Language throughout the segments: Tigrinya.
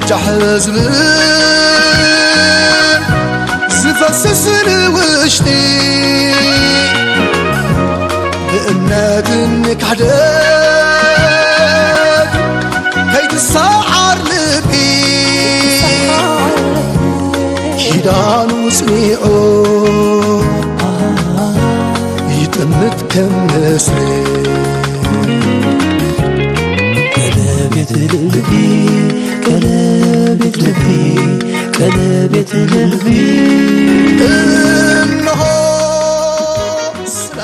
ጃሕ ዝብል ዝፈስስ ንውሽጢ ብእምነት ንካሕደግ ከይትሰዓር ልቢ ኪዳኑ ጽኒዑ ይጥምት ከም ንስሪ ቀለቤት ልቢ ቀለቤት ልቢ ቀለቤት ልቢ እነሆ ስለ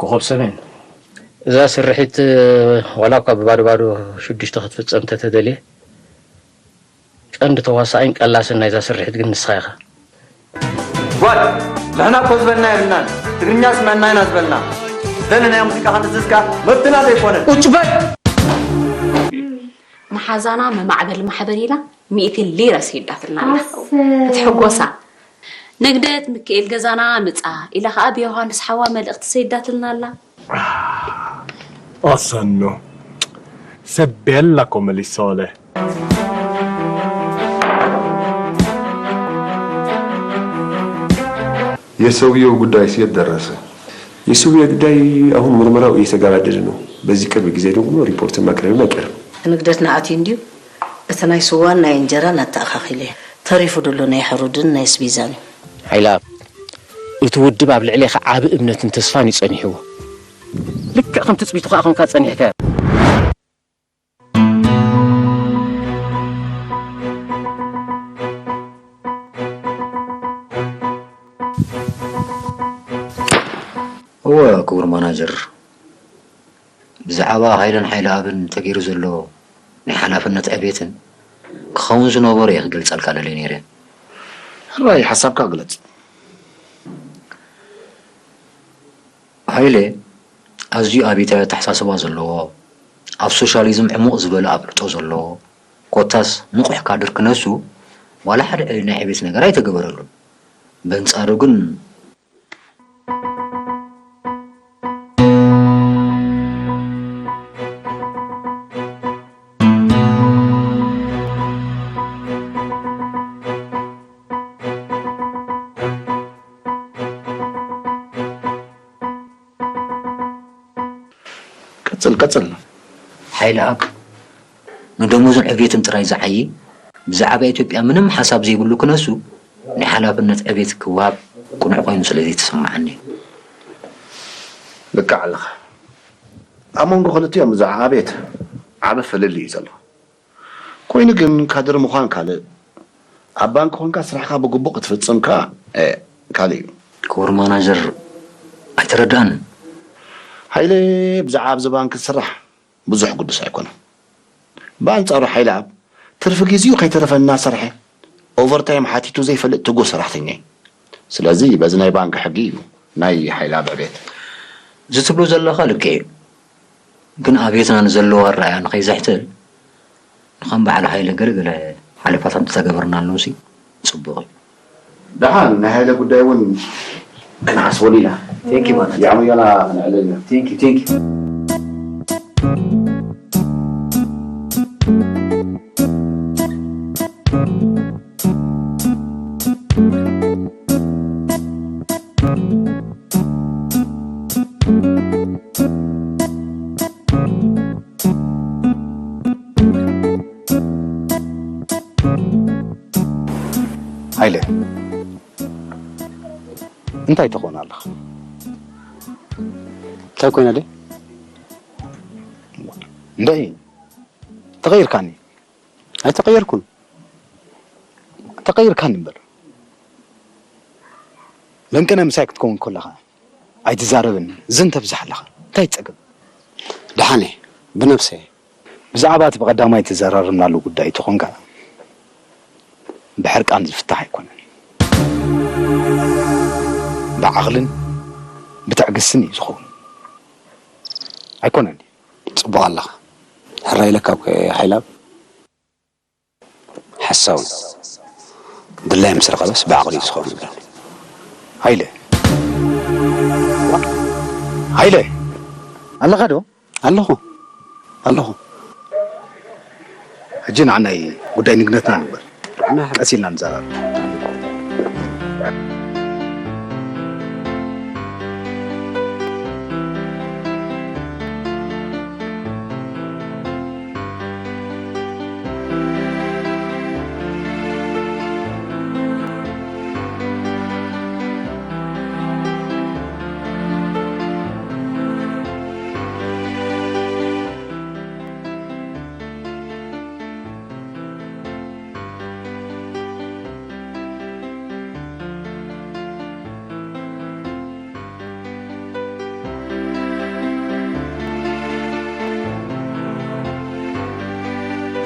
ኮኾብ ሰሜን፣ እዛ ስርሒት ዋላ እኳ ብባዶ ባዶ ሽዱሽተ ክትፍጸም እንተተደልየ፣ ቀንዲ ተዋሳኣይን ቀላስን ናይዛ ስርሒት ግን ንስኻ ኢኻ። ጓል፣ ንሕና እኮ ዝበልና የብልናን። ትግርኛ ስምዐና ኢና ዝበልና። ደሊ ናይ ሙዚቃ ክንእዝዝ ከኣ መብትና ዘይኮነን። ቁጭ በል! መሓዛና መማዕበሊ ማሕበር ኢላ ሚእቲ ሊረ ሰይዳትልና ኣላ። ኣሰይ። ክትሕጎሳ። ንግደት ምክኤል ገዛና ምጻ ኢላ ከኣ ብዮሃንስ ሓዋ መልእኽቲ ሰይዳትልና ኣላ። ኣሰኖ። ሰብ ቤላ ኮመሊሶለ። የሰውየው ጉዳይስ የት ደረሰ? የሰውየው ጉዳይ አሁን ምርመራው እየተገባደደ ነው። በዚህ ቅርብ ጊዜ ደግሞ ሪፖርት ማቅረብም አይቀርም። ንግደት ንኣትዩ እንድዩ። እቲ ናይ ስዋን ናይ እንጀራን ኣተኣኻኺለ። ተሪፉ ደሎ ናይ ሕሩድን ናይ ስቢዛን እዩ። ሓይላ፣ እቲ ውድብ ኣብ ልዕሌኻ ዓቢ እምነትን ተስፋን እዩ ጸኒሕዎ። ልክዕ ከም ትጽቢቱ ከኣ ኮንካ ጸኒሕካዮ። እወ፣ ክቡር ማናጀር፣ ብዛዕባ ሃይለን ሓይለኣብን ተገይሩ ዘሎ ናይ ሓላፍነት ዕቤትን ክኸውን ዝነበሮ እየ ክገልጸልካ ደልየ ነይረ። ሕራይ፣ ሓሳብካ ግለጽ። ሃይለ ኣዝዩ ኣብዮታዊ ኣተሓሳስባ ዘለዎ፣ ኣብ ሶሻሊዝም ዕሙቕ ዝበለ ኣፍልጦ ዘለዎ፣ ኮታስ ንቑሕ ካድር ክነሱ ዋላ ሓደ ናይ ዕቤት ነገር ኣይተገበረሉን። በንጻሩ ግን፣ ቀጽል፣ ቀጽል። ሓይለኣብ ንደሞዝን ዕብየትን ጥራይ ዝዓዪ፣ ብዛዕባ ኢትዮጵያ ምንም ሓሳብ ዘይብሉ ክነሱ፣ ናይ ሓላፍነት ዕብየት ክወሃብ ቅኑዕ ኮይኑ ስለ ዘይተሰማዓኒ። ልክዕ ኣለኻ። ኣብ መንጎ ክልቲኦም ብዛዕባ ዕብየት ዓቢ ፍልልይ እዩ ዘሎ። ኮይኑ ግን ካድር ምዃን ካልእ፣ ኣብ ባንክ ኮንካ ስራሕካ ብግቡእ ክትፍጽም ከኣ፣ እ፣ ካልእ እዩ። ክቡር ማናጀር ኣይተረድኣንን። ሃይለ ብዛዕባ ኣብዚ ባንክ ዝስራሕ ብዙሕ ግዱስ ኣይኮነን። ብኣንጻሩ ሓይለኣብ ትርፊ ግዜኡ ከይተረፈ እናሰርሐ ኦቨርታይም ሓቲቱ ዘይፈልጥ ትጉህ ሰራሕተኛ እዩ። ስለዚ በዚ ናይ ባንክ ሕጊ እዩ ናይ ሓይለኣብ ዕቤት። እዚ ትብሎ ዘለኻ ልክዕ እዩ። ግን ኣብየትና ንዘለዎ ኣረኣእያ ንኸይዘሕትል ንኸም በዓል ሃይለ ገለ ገለ ሓለፋታት እንተተገበርናሉሲ ጽቡቕ እዩ። ደሓን ናይ ሃይለ ጉዳይ እውን ክንሓስበሉ ኢና። Thank you ማለት። የዕሙዮና ክንዕለል ኢና። Thank you, thank you። ሃይለ፣ እንታይ ትኾን ኣለኻ? እንታይ ኮይነ ደይ? እንደይ፣ ተቐይርካኒ። ኣይተቐየርኩን። ተቐይርካኒ እምበር። ለንቅነ ምሳይ ክትከውን ከለኻ ኣይትዛረብን፣ ዝን ተብዝሕ ኣለኻ። እንታይ ጸገም? ደሓነ፣ ብነብሰይ። ብዛዕባ እቲ ብቐዳማይ ተዘራረብናሉ ጉዳይ ተኾንካ፣ ብሕርቃን ዝፍታሕ ኣይኮነን። ብዓቕልን ብትዕግስትን እዩ ዝኸውን። ኣይኮነን? ጽቡቕ ኣለኻ። ሕራይ ኢለካ እኮ እየ፣ ሓይላብ። ንሳ እውን ድላይ ምስ ረኸበስ ብዓቕሊ እዩ ዝኸውን ይብለኒ። ሃይለ። ሃይለ! ኣለኻ ዶ? ኣለኹ። ኣለኹ። ሕጂ ንዓናይ ጉዳይ ንግነትና ንግበር። ንዓና ቀስ ኢልና ንዛረብ።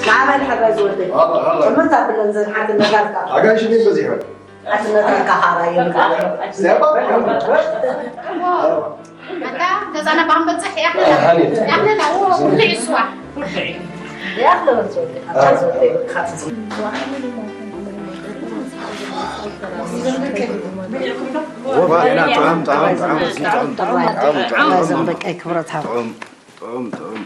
ማዕበል ሕራይ ዝወደይ። እምንታ ብለን ዘን ሓትነታትካ። ኣጋይሽ ግን በዚሑ። ሓትነታትካ ካራ የምካ። ዘባ። ኣታ ገዛና ባንበጽሕ ያህልና። ያህልና። ኩሉ ይስዋ። ኩሉ። ያህልና ወልጾ። ኣታ ዘወደይ። ወባ ኢና ጥዑም፣ ጥዑም፣ ጥዑም፣ ጥዑም፣ ጥዑም፣ ጥዑም፣ ጥዑም፣ ጥዑም፣ ጥዑም፣ ጥዑም። ጥዑም፣ ጥዑም።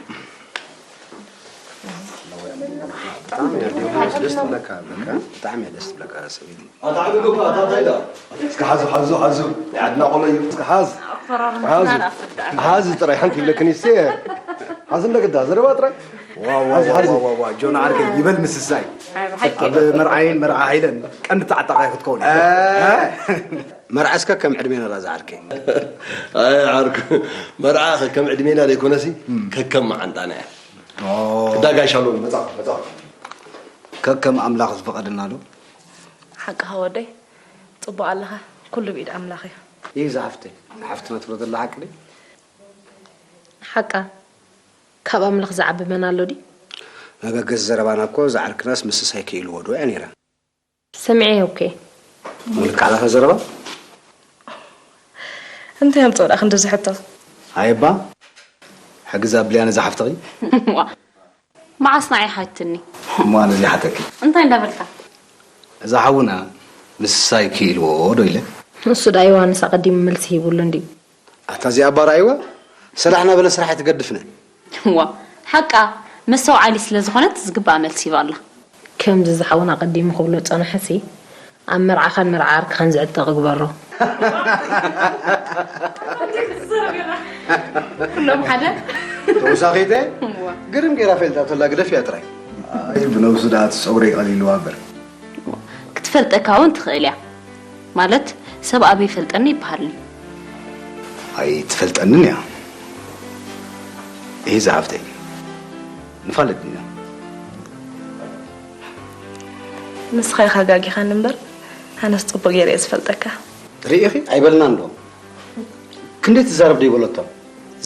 ብጣዕሚ እያ ደስ ትብለካ፣ በቃ፣ ብጣዕሚ እያ ደስ ትብለካ ሰበይቲ። ኣታ ዓብዱ እኮ፣ ኣታ እንታይ ኢላ? እስከ ሓዙ፣ ሓዙ፣ ሓዙ። ናይ ዓድና ቆሎ እዩ። እስከ ሓዝ። ሓዙ። ሓዙ ጥራይ ሓንቲ ይብለክን ይስተ። ሓዙ እንደግዳ፣ ዘረባ ጥራይ። ዋ፣ ዋ፣ ሓዙ፣ ዋ፣ ሓዙ። ዋ፣ ዋ፣ ዋ፣ ጆን ዓርከይ፣ ይበል ምስሳይ። ኣብ መርዓይን መርዓ ሃይለን ቀንዲ ተዓጣቓይ ክትከውን። እ። እ? መርዓስ ከከም ዕድሜና ዳ ዝዓርከይ። ኣይ ዓርኩ፣ መርዓ ከከም ዕድሜና ዘይኮነሲ፣ እም። ከከም መዓንጣና እያ። ኦ። እዳ ጋሽ ኣሎ፣ መጻ፣ መጻ። ከከም ኣምላኽ ዝፈቐደና ዶ? ሓቅኻ ወደይ፣ ጽቡቕ ኣለኻ። ኩሉ ብኢድ ኣምላኽ እዩ። ይህ ዝሓፍተይ፣ ሓፍትና ትብሎ ዘላ ሓቂ ድዩ? ሓቃ፣ ካብ ኣምላኽ ዝዓቢ መን ኣሎ ድዩ? መበገሲ ዘረባና እኮ፣ ዝዓርክናስ ምስሳይ ክኢልዎ ዶ እያ ነይራ? ሰሚዐዮ እኮ እየ። ምልክዕ ኣለካ ዘረባ? እንታይ ኣምጽኦ ደኣ ክንድዚ ሕቶ? ኣየባ፣ ሕግዝ ኣብልያ ነዛ ሓፍትኺ። ዋ፣ መዓስ ንዓይ ሓትኒ? እሞ ኣነ ዘይሓተኪ። እንታይ እንዳበልካ? እዛ ሓውና ምስሳይ ክኢልዎ ዶ ኢለ? ንሱ ደኣ ዮሃንስ ኣቐዲሙ መልሲ ሂቡሉ እንድዩ። ኣታ እዚኣ እባ ረኣይዋ፣ ሰላሕ እናበለ ስራሕ ኣይትገድፍነ። ዋ፣ ሓቃ መስተውዓሊት ስለ ዝኾነት ዝግባእ መልሲ ሂባ ኣላ። ከምዚ ዝሓውና ኣቐዲሙ ክብሎ ዝጸንሐሲ፣ ኣብ መርዓኻን መርዓ ዓርክኻን ዝዕጠቕ ግበሮ። ኩሎም ሓደ። ተወሳኺተ? ዋ። ግርም ገይራ ፈልጣ ተላ ግደፍ እያ ጥራይ። ኣይ፣ ብነብሱ ደኣ እቲ ጸጉረይ ቀሊልዋ እምበር። ክትፈልጠካ እውን ትኽእል እያ። ማለት፣ ሰብ ኣበይ ይፈልጠኒ ይበሃልኒ። ኣይትፈልጠንን እያ። ይህ ዝሓፍተይ፣ ንፋለጥ ኢና። ንስኻ ኢኻ ጋጊኻኒ እምበር፣ ኣነስ ጽቡቕ ገይረ እየ ዝፈልጠካ። ርኢኺ፣ ኣይበልናን ዶ? ክንደይ ትዛረብ ዶ ይበለቶ?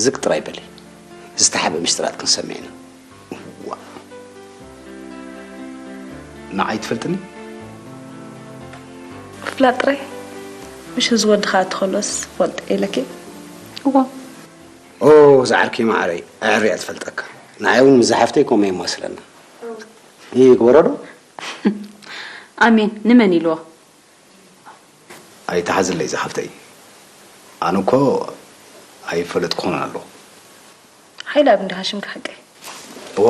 ዝግ ጥራይ በሊ። ዝተሓበ ምስጢራት ክንሰምዕ ኢና። ዋእ። ንዓይ ትፈልጥኒ? ምፍላጥ ጥራይ? ምሽ እዚ ወዲ ክኣቱ ከሎስ ፈልጦ ኢለኪ? እዋ። ኦ፣ ዝዓርከይ መዓረይ፣ ኣዕርያ ትፈልጠካ። ንዓይ እውን ምስ ዝሓፍተይ ከምኡ የማስለና። ይግበሮ ዶ? ኣሜን። ንመን ኢልዎ? ኣይትሓዝለይ ዝሓፍተይ። ኣነ እኮ ኣይፈለጥኩኹን ኣለኹ። ሓይለኣብ እንዲኻ ሽምካ ሓቀይ? እወ።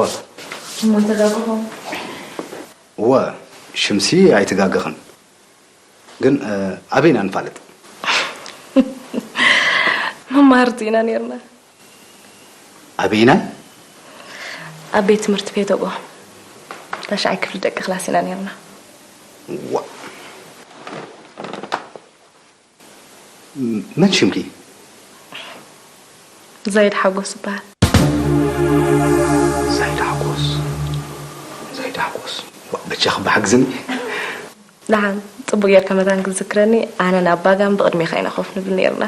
እሞ ተጋግኹም? እወ፣ ሽምሲ ኣይትጋግኽን። ግን፣ እ፣ ኣበይ ኢና ንፋለጥ? መማህርቲ ኢና ነይርና። ኣበይናይ? ኣብ ቤት ትምህርቲ ፔቶጎ። ታሽዓይ ክፍሊ ደቂ ክላስ ኢና ነይርና። ዋ። ም-፣ መን ሽምኪ? ዛይድ ሓጎስ ይበሃል። ዛይድ ሓጎስ። ዛይድ ሓጎስ። ዋ፣ በጃኺ ብሓግዝኒ። ደሓን፣ ጽቡቕ ጌርካ መታን ክትዝክረኒ፣ ኣነን ኣባጋን ብቕድሜኻ ኢና ኮፍ ንብል ኔርና።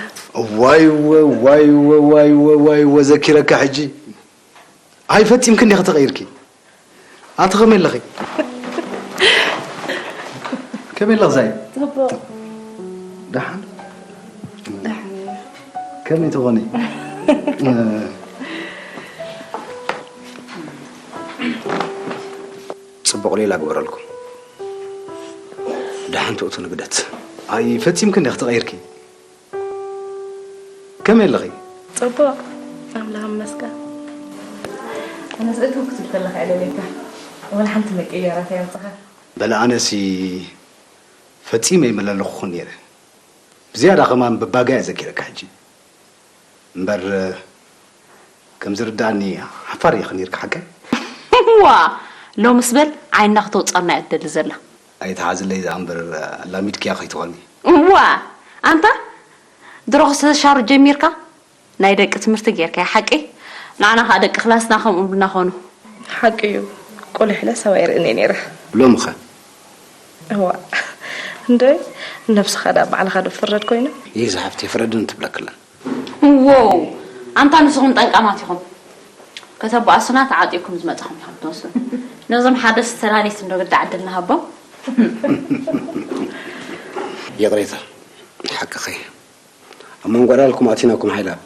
ዋይወ፣ ዋይወ፣ ዋይወ፣ ዋይወ፣ ዘኪረካ ሕጂ። ኣይ፣ ፈጺምኪ እንዲኺ ተቐይርኪ። ኣቲ ከመይ ኣለኺ? ከመይ ኣለኺ ዛይ? ጽቡቕ። ደሓን? ደሓን። ከመይ ትኾኒ? ጽቡቕ ሌላ ግበረልኩም። ሓንቲ እቶ ንግደት። ኣይ፣ ፈጺምኪ እንዲኺ ተቐይርኪ። ከመይ ኣለኺ? ጽቡቕ፣ ኣምላኽ ይመስገን። ኣነስ እትው ክትብል ከለኻ እየ ደልየካ። ወላ ሓንቲ መቀየራት ኣየምጽኻ። በለ ኣነሲ ፈጺመ ይመላለኹኹን ነይረ። ብዝያዳ ከማን ብባጋ እየ ዘኪረካ ሕጂ። እምበር፣ ከም ዝርድኣኒ ሓፋር ኢኺ ነይርኪ ሓቀይ? ዋ! ሎምስ በል ዓይንና ክተውጽኣና እያ ትደሊ ዘላ። ኣይትሓዝለይ ዝኣ እምበር ኣላሚድክያ ከይትኾኒ። ዋ! ኣንታ ድሮ ክስተሻሩ ጀሚርካ ናይ ደቂ ትምህርቲ ጌርካያ ሓቀይ? ንዓና ኸኣ ደቂ ክላስና ከምኡ ብና ኾኑ። ሓቂ እዩ። ቆሊሕለ ሰብ ኣይርእን እየ ነይረ። ሎምኸ? እዋ እንደ ነብስኻ ዳ ባዕልኻ ዶ ፍረድ ኮይኑ? ይህ ዝሓፍቲ ፍረድን ትብለክለን። ዎው! ኣንታ ንስኹም ጠንቃማት ኢኹም። ከተባእሱና ተዓጢኹም ዝመጻኹም ኢኹም ትመስሉ። ነዞም ሓደስቲ ተላሊት እንዶ ግዳ ዕድል ንሃቦም። ይቕሬታ፣ ሓቅኺ። ኣብ መንጎ ዕላልኩም ኣቲናኩም ሓይላብ።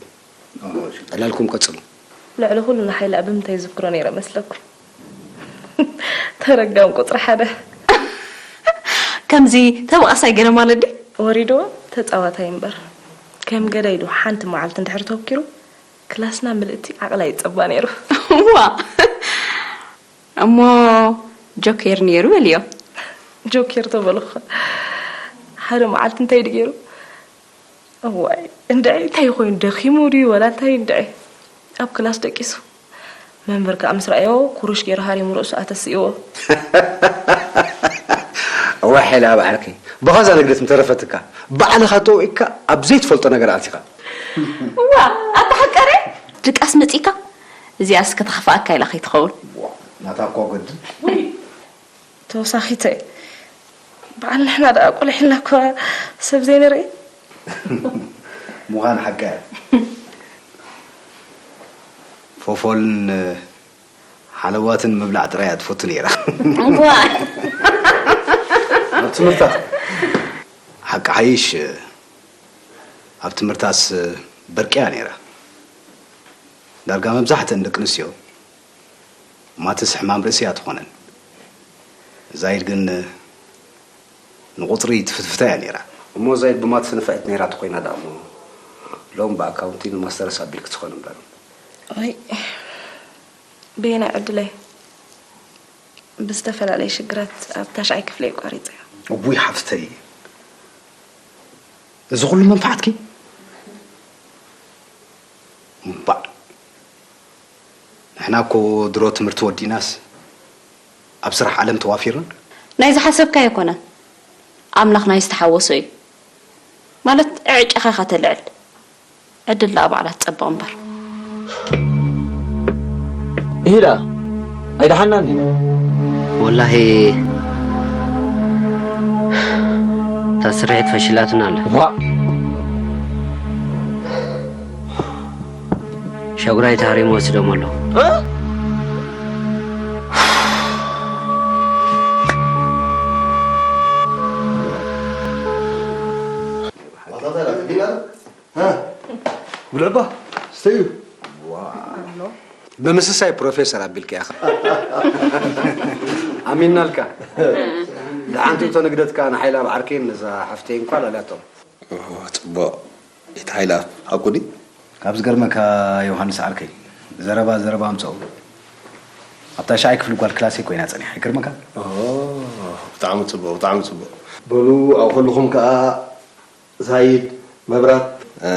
ዕላልኩም ቀጽሉ። ልዕሊ ኩሉ ንሓይላብ ብምንታይ ዝክሮ ነይረ መስለኩም? ተረጋም ቁጽሪ ሓደ። ከምዚ ተበኣሳይ ገለ ማለት ድዩ? ወሪድዎ ተጻዋታይ እምበር። ከም ገዳይ ዶ ሓንቲ መዓልቲ እንድሕር ተወኪሩ፣ ክላስና ምልእቲ ዓቕላ ይጸባ ነይሩ። እዋ! እሞ ጆኬር ነይሩ በልዮ። ጆኬር ተበልኹ። ሓደ መዓልቲ እንታይ ድገይሩ? እዋይ፣ እንድዒ እንታይ ኮይኑ ደኺሙ ድዩ ወላ እንታይ እንድዒ? ኣብ ክላስ ደቂሱ። መምህር ከኣ ምስ ረኣዮ፣ ኩሩሽ ገይሩ ሃሪሙ ርእሱ ኣተስእዎ። እዋይ ሓይለ ኣብ ዓርከይ፣ ብኻዛ ንግደት ምተረፈትካ፣ ባዕልኻ ተውኢካ ኣብ ዘይትፈልጦ ነገር ኣቲኻ። እዋ፣ ኣታ ሓቀረ? ድቃስ መጺካ? እዚኣስ ከተኽፍኣካ ኢላ ከይትኸውን። ዋ፣ ናታ እኳ ጎድን። ተወሳኺተ በዓል ንሕና ደኣ ቆሊሕና እኳ ሰብ ዘይንርኢ። ምዃን ሓቂ እያ። ፎፎልን ሓለዋትን ምብላዕ ጥራይ እያ ትፈቱ ነይራ። እዋ። ኣብ ትምህርታ ሓቂ ሓይሽ ኣብ ትምህርታስ በርቂ እያ ነይራ። ዳርጋ መብዛሕትአን ደቂ ኣንስትዮ ማትስ ሕማም ርእሲ እያ ትኾነን። ዛይድ ግን ንቁጽሪ ትፍትፍታ እያ ነይራ። እሞ ዛይድ ብማትስ ንፍዕቲ ነይራ ተኾይና ደኣ እሞ ሎም ብኣካውንቲንግ ማስተርስ ኣቢልኪ ትኾን እምበር። ኣይ፣ በየናይ ዕድለይ ብዝተፈላለየ ሽግራት ኣብ ታሽዓይ ክፍሊ ኣቋሪጸ። እውይ ሓፍተይ፣ እዚ ኩሉ መንፍዓትኪ? እምባእ፣ ንሕና እኮ ድሮ ትምህርቲ ወዲእናስ ኣብ ስራሕ ዓለም ተዋፊርና። ናይ ዝሓሰብካዮ ኣይኮነን፣ ኣምላኽ ናይ ዝተሓወሶ እዩ። ማለት ዕጭኻ ኢኻ ተልዕል፣ ዕድል ደኣ ባዕላ ትጸብቕ እምበር። ኢሂ ደኣ፣ ኣይደሓናን ድዩ? ወላሂ፣ እታ ስርሒት ፈሺላትና ኣላ። ዋእ! ሸጉራይ ተሃሪሙ ወሲዶም ኣለዉ። እ? ብልዕባ ስተዩ። ብምስሳይ ፕሮፌሰር ኣቢልካ ኢኻ። ኣሚናልካ። ደሓንቲ እቶ ንግደትካ ንሓይላ ኣብ ዓርከይን ነዛ ሓፍተይን እኳ ላልያቶም። ኦ፣ ጽቡቕ። እቲ ሓይላ ሓቁ ድዩ? ካብ ዝገርመካ ዮሃንስ ዓርከይ፣ ዘረባ ዘረባ ኣምጽኦ። ኣብታ ሻዓይ ክፍሊ ጓል ክላሰይ ኮይና ጸኒሓ። ይገርመካ? ኦ፣ ብጣዕሚ ጽቡቕ፣ ብጣዕሚ ጽቡቕ። በሉ፣ ኣብ ኩልኹም ከኣ ዛይድ፣ መብራት። እ፣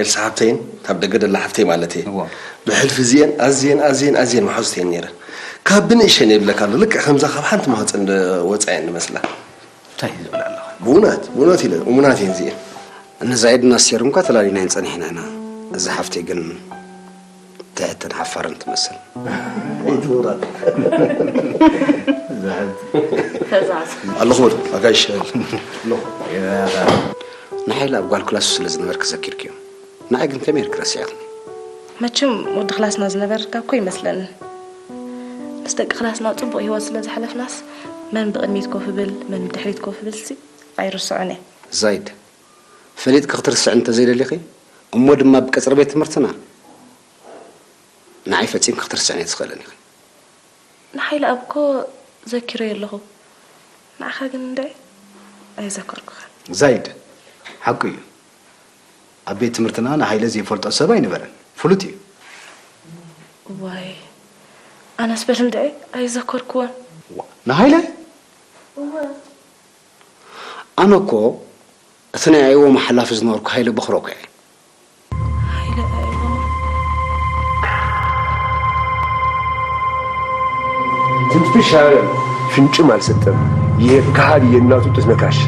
ኤልሳ ሓብተይን፣ ካብ ደገ ደላ ሓፍተይ ማለት እየ። እዎ። ብሕልፊ እዚኤን ኣዝየን፣ ኣዝየን፣ ኣዝየን መሓዙት እየን ነይረን። ካብ ብንእሸን እየ ብለካ ኣሎ። ልክዕ ከምዛ ካብ ሓንቲ ማህፀን ወፃ እየን ዝመስላ። እንታይ ዝብል ኣለኻ? ብእውነት፣ ብእውነት ኢለ፣ እሙናት እየን እዚኤን። እነ ዛይድን ኣስቴርን እኳ ተላሊና እየን ጸኒሕና ኢና። እዛ ሓፍተይ ግን ትሕትን ሓፋርን ትመስል። ኣይትውረድ። ዝሕዝ። ፈዛዝ። ኣለኹ በሉ፣ ኣጋይሽ። ኣለኹ። ንሓይሊ ኣብ ጓል ክላሱ ስለ ዝነበርኪ ዘኪርክዮ። ንዓይ ግን ከመይ ኢልኪ ረሲዕኽኒ? መቸም ወዲ ክላስና ዝነበርካ እኮ ይመስለኒ። ምስ ደቂ ክላስና ጽቡቕ ህይወት ስለ ዘሕለፍናስ፣ መን ብቕድሚት ኮፍ ይብል፣ መን ብድሕሪት ኮፍ ይብል ሲ ኣይርስዖን እየ። ዛይድ፣ ፈሊጥኪ ክትርስዕኒ እንተዘይደሊኺ፣ እሞ ድማ ብቀጽሪ ቤት ትምህርትና፣ ንዓይ ፈጺምኪ ክትርስዕኒ ኣይትኽእልን ኢኺ። ንሓይለኣብ እኮ ዘኪረዮ ኣለኹ። ንዓኻ ግን እንድዒ? ኣይዘከርኩኻን። ዛይድ፣ ሓቁ እዩ። ኣብ ቤት ትምህርትና ንሃይለ ዘይፈልጦ ሰብ ኣይነበረን። ፍሉጥ እዩ። ዋይ፣ ኣነስ በድንድዐይ ኣይዘከርኩዎን። ዋ፣ ንሃይለ? ኣነ እኮ እቲ ናይ ኣይዎ መሓላፊ ዝነበርኩ ሃይለ በኽሮ እኮ እየ። ሃይለ ኣይዎ ዝምትሻለ ፍንጭም አልሰጠም። ይሄ ከሃዲ የእናቱ ጡት ነካሽ።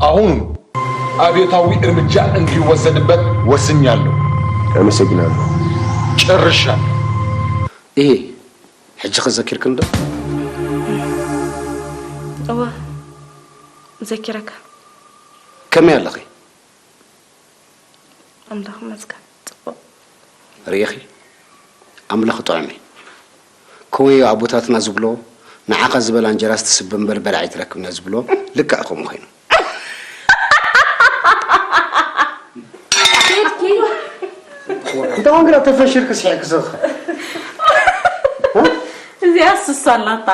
አሁን አብዮታዊ እርምጃ እንዲወሰድበት ወስኛለሁ። አመሰግናለሁ። ጨርሻለሁ። ይሄ ሕጂ ኸዘኪርክን ዶ? እወ፣ ዘኪረካ። ከመይ ኣለኺ? ኣምላኽ ይመስገን፣ ጽቡቕ። ርኢኺ? ኣምላኽ ጥዑም እዩ። ከመይ ኣቦታትና ዝብሎ፣ ንዓኻ ዝበላ እንጀራስ ትስበ እምበር በላዒ ትረክብን እያ ዝብሎ፣ ልክዕ ከምኡ ኮይኑ። እንተኾን ግና ተፈሽርክ ስሒቅክ ዘኸ እዚኣ ስሳ ኣላታ።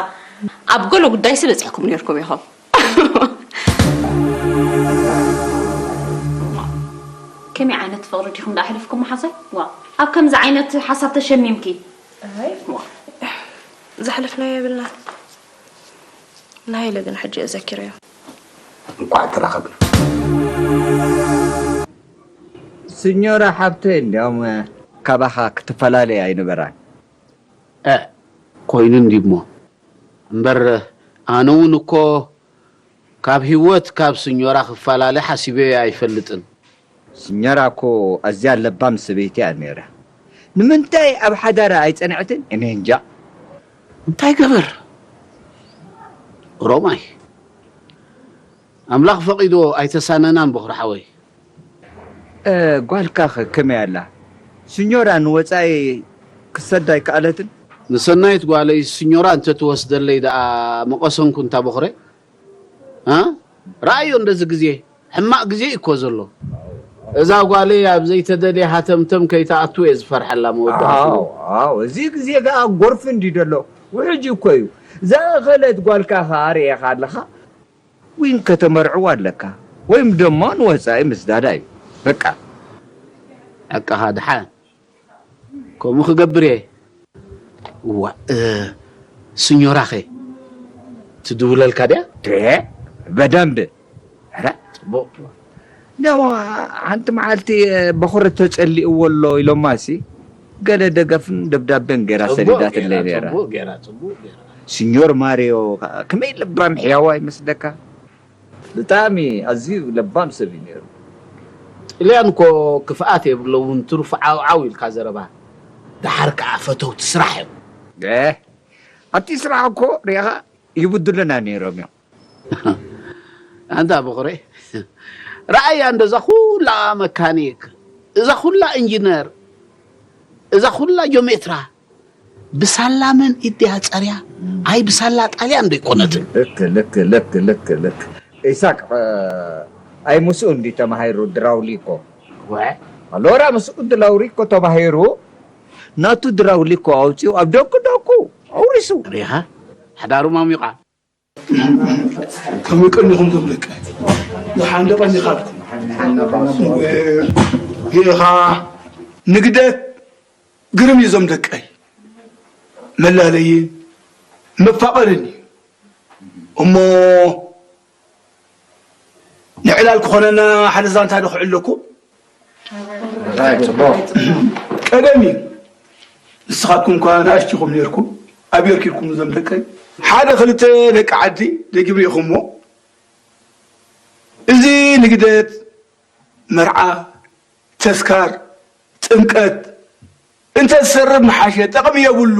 ኣብ ገለ ጉዳይሲ በፂሕኩም ነርኩም ኢኹም። ከመይ ዓይነት ፍቕሪ ዲኹም ዳ ኣሕሊፍኩም መሓዛይ? ዋ ኣብ ከምዚ ዓይነት ሓሳብ ተሸሚምኪ? ዘሕለፍናዮ የብልና። ንሃይለ ግን ሕጂ እየ ዘኪረዮ። እንኳዕ ተራኸብና። ስኞራ ሓብተይ እንዲያውም ካባኻ ክትፈላለይ ኣይንበራን። እ ኮይኑ እንዲሞ እምበር ኣነ እውን እኮ ካብ ህይወት ካብ ስኞራ ክፈላለ ሓሲበዮ ኣይፈልጥን። ስኞራ እኮ ኣዝያ ለባም ሰበይቲ እያ ነይራ። ንምንታይ ኣብ ሓዳራ ኣይጸንዐትን? እኔ እንጃ። እንታይ ገበር ሮማይ ኣምላኽ ፈቒዶ ኣይተሳነናን በኹሪ ሓወይ። እ፣ ጓልካ ኸ ከመይ ኣላ? ስኞራ ንወጻኢ ክትሰዳ ኣይከኣለትን? ንሰናይት ጓለይ ስኞራ እንተትወስደለይ ደኣ መቐሰንኩ እንታ በኹረ። እ? ረኣዮ እንደዚ ግዜ ሕማቕ ግዜ እዩ እኮ ዘሎ። እዛ ጓለይ ኣብ ዘይተደልየ ሃተምተም ከይትኣቱ እየ ዝፈርሐላ መወዳእትኡ። ኣዎ፣ ኣዎ፣ እዚ ግዜ ከኣ ጎርፊ እንዲ ደሎ ውሕጅ እኮ እዩ። ዝኣኸለት ጓልካ ከኣ ርኤኻ ኣለኻ። ወይም ከተመርዕዋ ኣለካ ወይም ደሞ ንወጻኢ ምስዳዳ እዩ በቃ። ዕቃኻ ድሓን ከምኡ ክገብር እየ። እዋ እ፣ ስኞራኸ ትድውለልካ ድያ? ደ በደንብ ረ ጽቡቅ ደሞ ሓንቲ መዓልቲ በኹሪ ተጸሊእዎ ኣሎ ኢሎማሲ ገለ ደገፍን ደብዳቤን ገይራ ሰዲዳትለይ ነይራ። ጽቡቅ ገይራ ጽቡቅ ገይራ ሲኞር ማሪዮ ከመይ ለባም ሕያዋ ይመስለካ? ብጣዕሚ ኣዝዩ ለባም ሰብ እዩ ነይሩ። ጥልያን እኮ ክፍኣት የብለውን ትርፉ ዓውዓው ኢልካ ዘረባ። ደሓር ከዓ ፈተውቲ ስራሕ እዮም። ኣቲ ስራሕ እኮ ሪኻ ይብድሉና ነይሮም እዮም። ኣንታ በኹረይ ረኣያ እንዶ እዛ ኩላ መካኒክ እዛ ኩላ ኢንጂነር እዛ ኩላ ጆሜትራ ብሳላ መን ኢድ ድያ ጸርያ ኣይ ብሳላ ጣልያን ዶ ኣይኮነትን። ልክ ልክ ልክ ልክ ልክ ኢሳቅ ኣይ ምስኡ እንዲ ተማሂሩ ድራውሊኮ ወ ኣሎራ ምስኡ ድላውሪኮ ተማሂሩ ናቱ ድራውሊኮ ኣውፂኡ ኣብ ደቁ ደቁ ኣውሪሱ ሪኻ ሓዳሩ ማሚቓ ከመይ ቀኒኹም ቶም ደቂ ንሓንደ ቀኒኻልኩም ጌኻ ንግደት ግርም እዩ ዞም ደቀይ መላለይን መፋቐርን እዩ እሞ ንዕላል ክኾነና ሓደ ዛንታ ዶ ክዕለኩም ቀደም እዩ ንስኻትኩም እኳ ንኣሽቲኹም ነርኩም ኣበርኪርኩም እዞም ደቀይ ሓደ ክልተ ደቂ ዓዲ ደጊም ርኢኹምዎ እዚ ንግደት መርዓ ተስካር ጥምቀት እንተ ዝሰርብ ምሓሸ ጠቕሚ የብሉ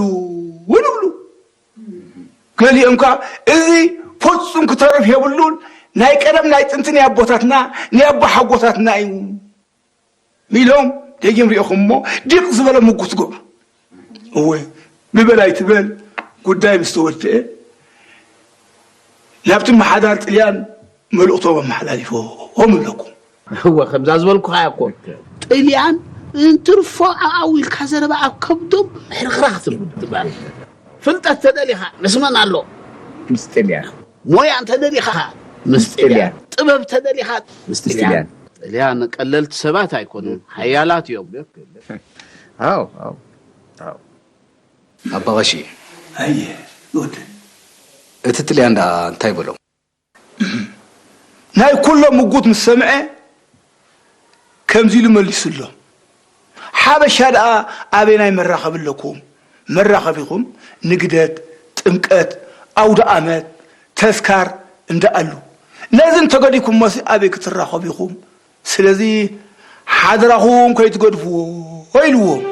ንብሉ ገሊኦም ከዓ እዚ ፈጹም ክተርፍ የብሉን ናይ ቀደም ናይ ጥንቲ ናይ ኣቦታትና ናይ ኣቦሓጎታትና እዩ ኢሎም ደጊም ሪእኹም እሞ ዲቕ ዝበለ ምጉት ግብሩ እወ ብበል ኣይትበል ጉዳይ ምስ ተወድአ ናብቲ መሓዳር ጥልያን መልእኽቶም ኣመሓላሊፎም ኣለኩም እወ ከምዛ ዝበልኩኻ እኮ ጥልያን እንትርፎ ዓዓው ኢልካ ዘረባ ኣብ ከብዶም ሕርኽራኽ ትብል ትበሃል ፍልጠት ተደሊኻ ምስ መን ኣሎ ምስ ጥልያን ሞያ እንተደሊኻ፣ ምስ ጥልያን። ጥበብ ተደሊኻ፣ ምስ ጥልያን። ጥልያን ቀለልቲ ሰባት ኣይኮኑን፣ ሓያላት እዮም። ኣው ኣው ኣው ኣባ ቀሺ፣ ኣየ ወደ እቲ ጥልያን ደኣ እንታይ በሎም? ናይ ኩሎም ምጉት ምስ ሰምዐ ከምዚ ኢሉ መሊሱሎም። ሓበሻ ደኣ ኣበይ ናይ መራኸቢ ኣለኩም? መራኸቢኹም ንግደት፣ ጥምቀት፣ ኣውደ ኣመት፣ ተስካር እንዳኣሉ። ነዚ እንተገዲኩሞሲ ኣበይ ክትራኸቡ ኢኹም? ስለዚ ሓደራኹም ከይትገድፍዎ ኢልዎም።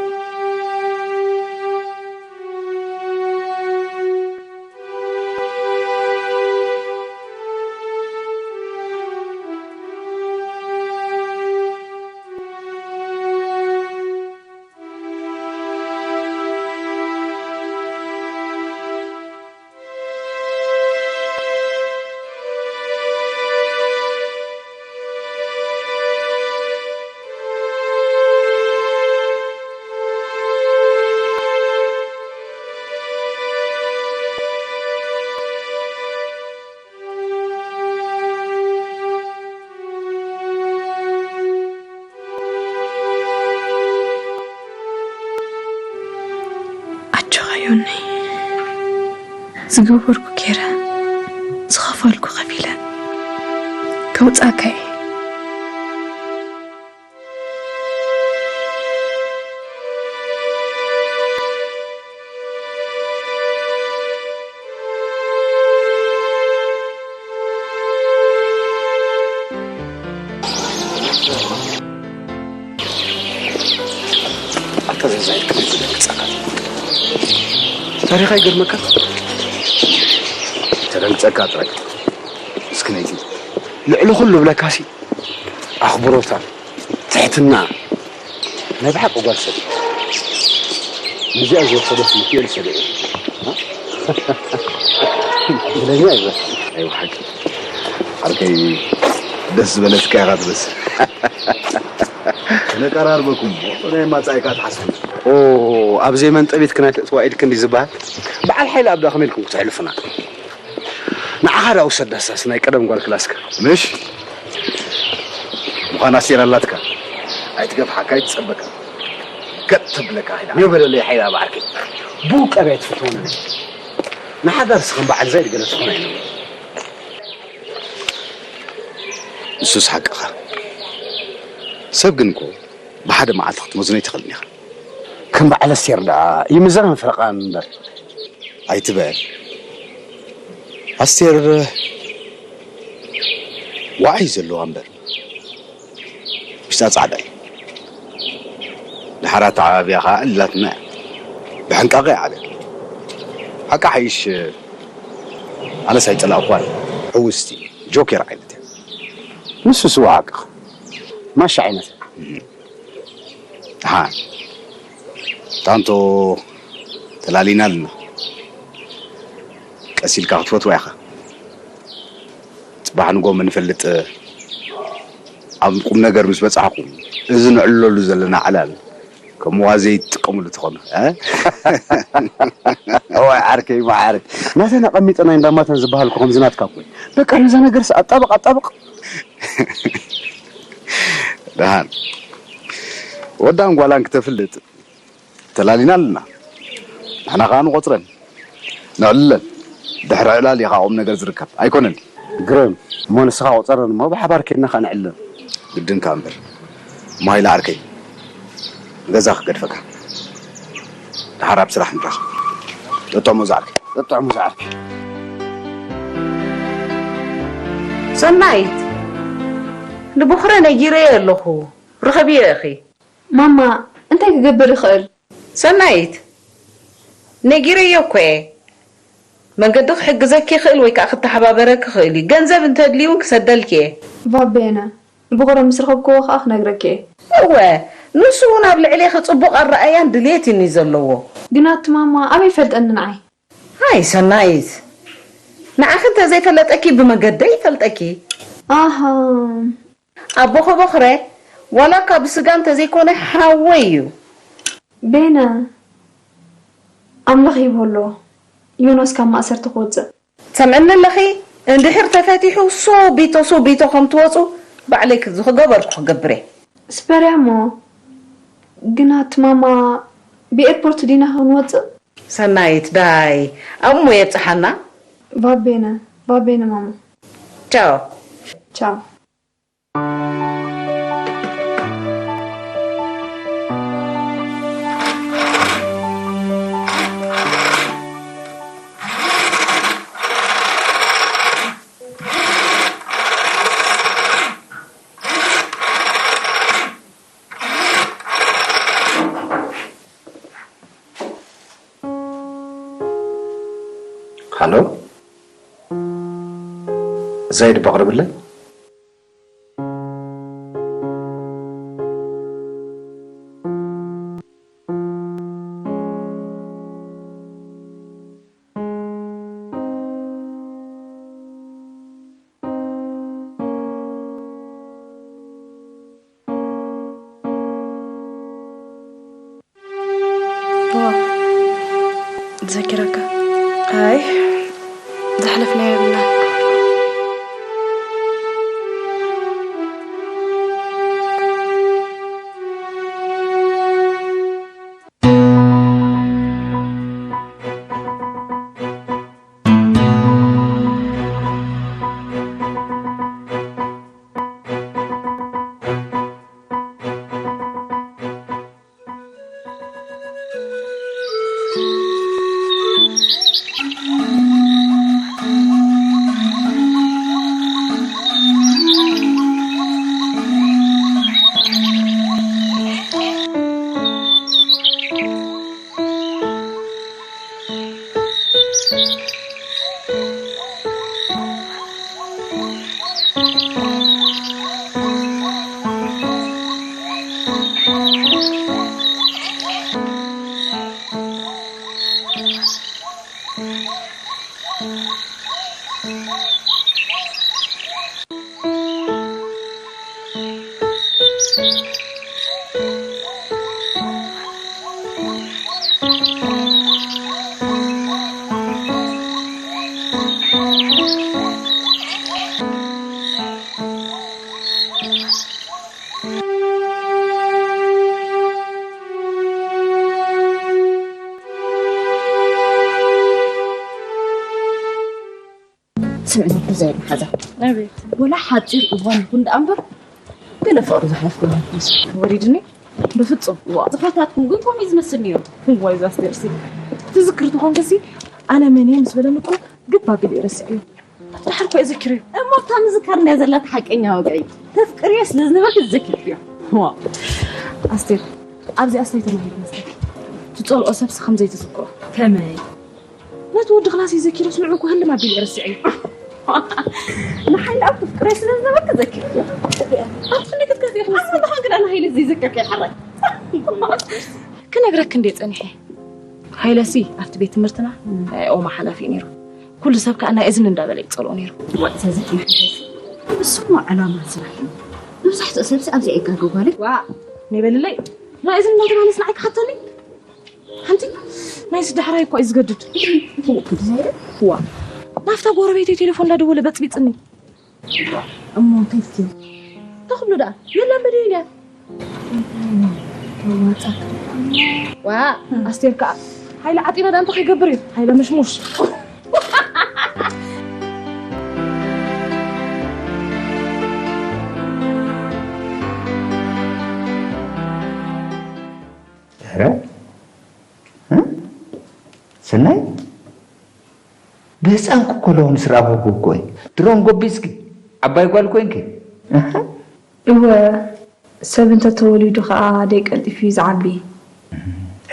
ኣጆኻ ዮኒ፣ ዝገበርኩ ገይረ ዝኸፈልኩ ከፊለ ከውፃእካ እየ። ኣታ ዘዛይድ ክልተ ደቂ ጸቃ ታሪኻ ይገርመካ። ተደንግጸካ ጥራይ እስኪ ነይቲ ልዕሊ ኩሉ ብለካሲ ኣኽብሮታ ትሕትና ናይ ብሓቂ ጓል ሰብ ንዚኣ ዝወሰደት ሚኪኤል ሰበ እድለኛ ይበል። ናይ ብሓቂ ዓርከይ ደስ ዝበለትካ ኢኻ ትመስል። ነቀራርበኩም ናይ ማጻኢካ ትሓስቡ። ኦ ኣብ ዘይመን ጠቢት ክናይ ተእትዋ ኢድ ክንዲ ዝበሃል በዓል ሓይሊ ኣብዳ ከመይ ኢልኩም ክትሕልፉና? ንዓኻ ዳ ውሰዳሳስ ናይ ቀደም ጓል ክላስካ ምሽ ምዃን ኣሲር ኣላትካ ኣይትገፍሓካ ኣይትጸበካ። ገጥ ተብለካ ኪዳ ኔው በለለይ ሓይላ ብዓርከይ። ብውቀብ ኣይትፍትወኒ። ንሓዳር ስኸም በዓል ዘይድ ገለ ዝኾነ ኣይነ ንሱስ ሓቅኻ። ሰብ ግን እኮ ብሓደ መዓልቲ ክትመዝኖ ኣይትኽእልን ኢኻ። ከም በዓል ኣስቴር ደኣ ይምዘናን ፈረቓን እምበር። ኣይትበል። ኣስቴር ዋዒ ዘለዋ እምበር ውሽጣ ጻዕዳ እዩ። ድሓር ኣተዓባቢያ ኸዓ እላትና እያ። ብሕንቃቐ እያ ዓብያ። ሓቃ ሓይሽ ኣነስ ኣይጸላእኳን። ሕውስቲ ጆኬር ዓይነት እያ። ንሱ ስዋ ሓቅኻ ማሻ ዓይነት እያ። ደሓን ጣንቶ ተላሊና ኣለና። ቀስ ኢልካ ክትፈትዋ ኢኻ። ጽባሕ ንጎ መንፈልጥ ኣብ ቁም ነገር ምስ በጻሕኹም እዚ ንዕለሉ ዘለና ዕላል ከም ዋዘ ይትጥቀምሉ ትኾኑ። እዋይ ዓርከይ መዓር ናተን ኣቐሚጠናይ እንዳማተን ዝበሃልኩ ከምዚ ናትካ እኮ በቃ ነዛ ነገርስ ኣጣብቕ ኣጣብቕ። ደሓን ወዳን ጓላን ክተፍልጥ ተላሊና ኣለና። ንሕና ከኣ ንቖጽረን ነዕልለን። ድሕሪ ዕላል እዩ ከኣ ቁም ነገር ዝርከብ ኣይኮነን። ግርም እሞ ንስኻ ቁጸረን እሞ ብሓባር ኬድና ከኣ ነዕልለን። ግድንካ እምበር እሞ ሃይለ ዓርከይ ንገዛ ክገድፈካ። ደሓር ኣብ ስራሕ ንራኸብ። ጠጥዕሞ ዝዓርከይ። ጠጥዕሞ ዝዓርከይ። ሰናይት ንቡኽረ ነጊረዮ ኣለኹ ርኸብዮ ኢኺ። ማማ እንታይ ክገብር ይኽእል? ሰናይት ነጊረዮ እኮ እየ። መንገዲ ክሕግዘኪ ይኽእል ወይ ከዓ ክተሓባበረኪ ይኽእል እዩ። ገንዘብ እንተድልዩ እውን ክሰደልኪ እየ። ቫቤነ ንብኹረ ምስ ረኸብክዎ ከዓ ክነግረኪ እየ። እወ ንሱ እውን ኣብ ልዕሌኺ ፅቡቕ ኣረኣእያን ድልየትን እዩ ዘለዎ። ግና እቲ ማማ ኣበይ ይፈልጠኒ ንዓይ? ኣይ ሰናይት ንዓኺ እንተዘይፈለጠኪ ብመንገደይ ይፈልጠኪ። ኣሃ ኣቦኺ ቦኽረ ዋላ እኳ ብስጋ እንተዘይኮነ ሓወይ እዩ። ቤነ ኣምላኽ ይብሎ ዮናስ ካብ ማእሰርቲ ክወፅእ። ትሰምዕኒ ኣለኺ? እንድሕር ተፈቲሑ ሶቢቶ ሶቢቶ ከም ትወፁ ባዕለይ ክገበርኩ ክገብር እየ። ስፐርያ እሞ ግና እቲ ማማ ብኤርፖርት ዲና ክንወፅእ? ሰናይት ዳይ ኣብሞ የብፅሓና። ቫቤነ ቫቤነ ማማ። ቻው። ቻው። ሃሎ፣ ዘይድ በቕርብለይ። ዘኪረካ ኣይ ዘሕለፍና የብልና። ስምዕኒ ዛይድ ሓዛ ኣቤት ወላ ሓፂር እዋን ይኹን ደኣ እምበር ገለ ፍቕሪ ዝሓለፍኩ ይመስል ወሪድኒ። በፍጹም ዋ ዝኸታትኩም ግን ከምኡ እዩ ዝመስል ነይሩ። ዋይ ዛስቴርሲ ትዝክር ትኾንክሲ ኣነ መን እየ ምስ በለኒ እኮ ግብ ኣቢለ ረስዕዮ። ድሓር እኮ እየ ዘኪረዮ። እሞ እታ ምዝካር ናይ ዘላታ ሓቀኛ ወግዒ ተፍቅርዮ ስለ ዝነበርክ ዝዘኪርክዮ። ዋ ኣስቴር ኣብዚኣ ስታይ ተማሂሩ መስለኪ ትፀልኦ ሰብሲ ከምዘይትዝክሮ። ከመይ? ነቲ ወዲ ክላሰይ ዘኪረስ ንዑ እኮ ህልም ኣቢለ እየ ረሲዐዮ። ንሓይሊ ኣብ ተፍቅረዮ ስለ ዝነበርኪ ዘኪርክዮ። ኣብ ክንደይ ክትከፍዮ ክመስል? ኣንታ ኸን ክዳን ሃይለ ዘይዘከርክዮ ሓራይ። ክነግረኪ እንድየ ጸኒሐ። ሃይለሲ ኣብቲ ቤት ትምህርትና ናይ ኦማ ሓላፊ እዩ ነይሩ። ኩሉ ሰብ ከኣ ናይ እዝኒ እንዳበለ ይጸልኦ ነይሩ። ዋእ እዛ ዘኪርክዮ። እሱማ ዕላማ ስራሕ እዩ። መብዛሕትኡ ሰብሲ ኣብዚኣ ይጋገ ጓለይ። ዋእ ነይ በልለይ። ናይ እዝኒ እንዳተባለስ ንዓይ ክሓተኒ? ሓንቲ ናይስ ዳሕራይ እኳ እዩ ዝገድድ። ዋ ናብታ ጎረቤተይ ቴሌፎን እንዳደወለ በፅቢፅኒ። እሞ እንታይ ትብል? እንታይ ክብሎ ደኣ የላን በደይን እያ። ተዋፃ ዋ ኣስቴር ከዓ ሓይለ ዓጢና ደኣ እንታይ ከይገብር እዩ ሓይለ መሽሙሽ። ኧረ ሰናይ ብህፃንኪ እኮ ሎምስ ረኣኹኪ እኮ እየ። ድሮን ጎቢፅኪ ዓባይ ጓል ኮይንኪ። እወ ሰብ እንተተወሊዱ ከዓ ደይ ቀልጢፉ እዩ ዝዓቢ።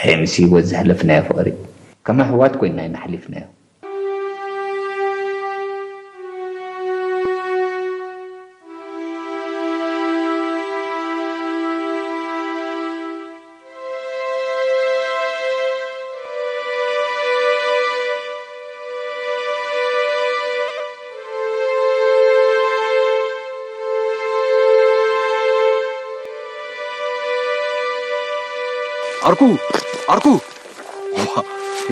ኣይ ምስ ህይወት ዘሕለፍናዮ ፍቕሪ ከም ኣሕዋት ኮይንና ኢና ኣሕሊፍናዮ። ዓርኩ ዓርኩ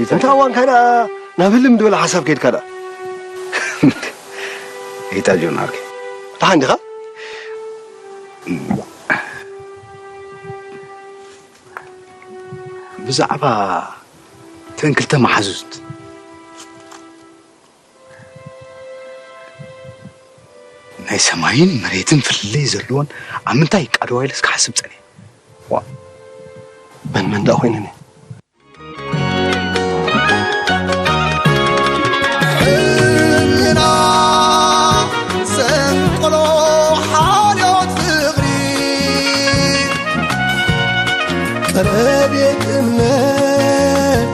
እንታይ ዋንካ ደኣ ናብ ህልም ዝበለ ሓሳብ ከይድካ ደኣ ጌታ ጆን ዓርከይ። ደሓን ዲኻ? ብዛዕባ እተን ክልተ መሓዙት፣ ናይ ሰማይን መሬትን ፍልልይ ዘለዎን ኣብ ምንታይ ይቃደዋ ኢለስ ክሓስብ ጸኒሐ። ዋ፣ መን መን ደኣ ኮይነን እየ? ሕልና ዘንቀሎ ሓልዮት ፍቕሪ፣ ቀለቤት እምነት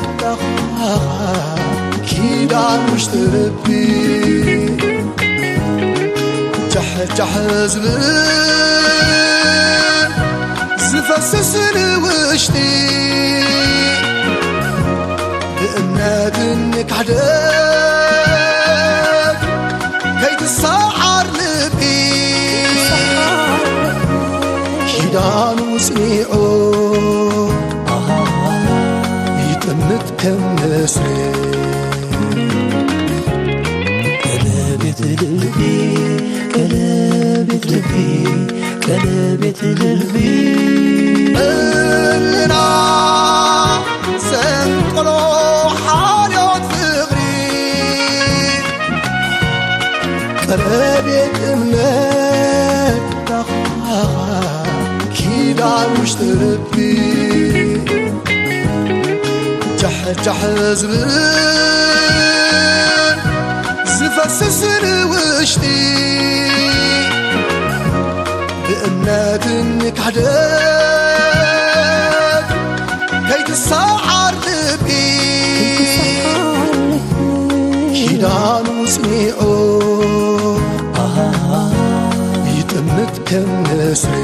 ኪዳን ውሽጢ ልቢ ጃሕ ጃሕ ዝብል ዝፈስስ ንውሽጢ ብእምነትን ክሕደት ከይትሰዓር ልቢ ኪዳኑ ጽኒዑ ይጥምት ከም ንስሪ። ቀለቤት ልቢ፣ ቀለቤት ልቢ፣ ቀለቤት ልቢ። እልና ዘንቀሎ ሓልዮት ፍቕሪ፣ ቀለቤት እምነት ኪዳን ውሽጢ ልቢ ጃሕ ጃሕ ዝብል ዝፈስስ ንውሽጢ ብእምነትን ክሕደት ከይትሰዓር ልቢ ኪዳኑ ጽኒዑ ይጥምት ከም ንስሪ።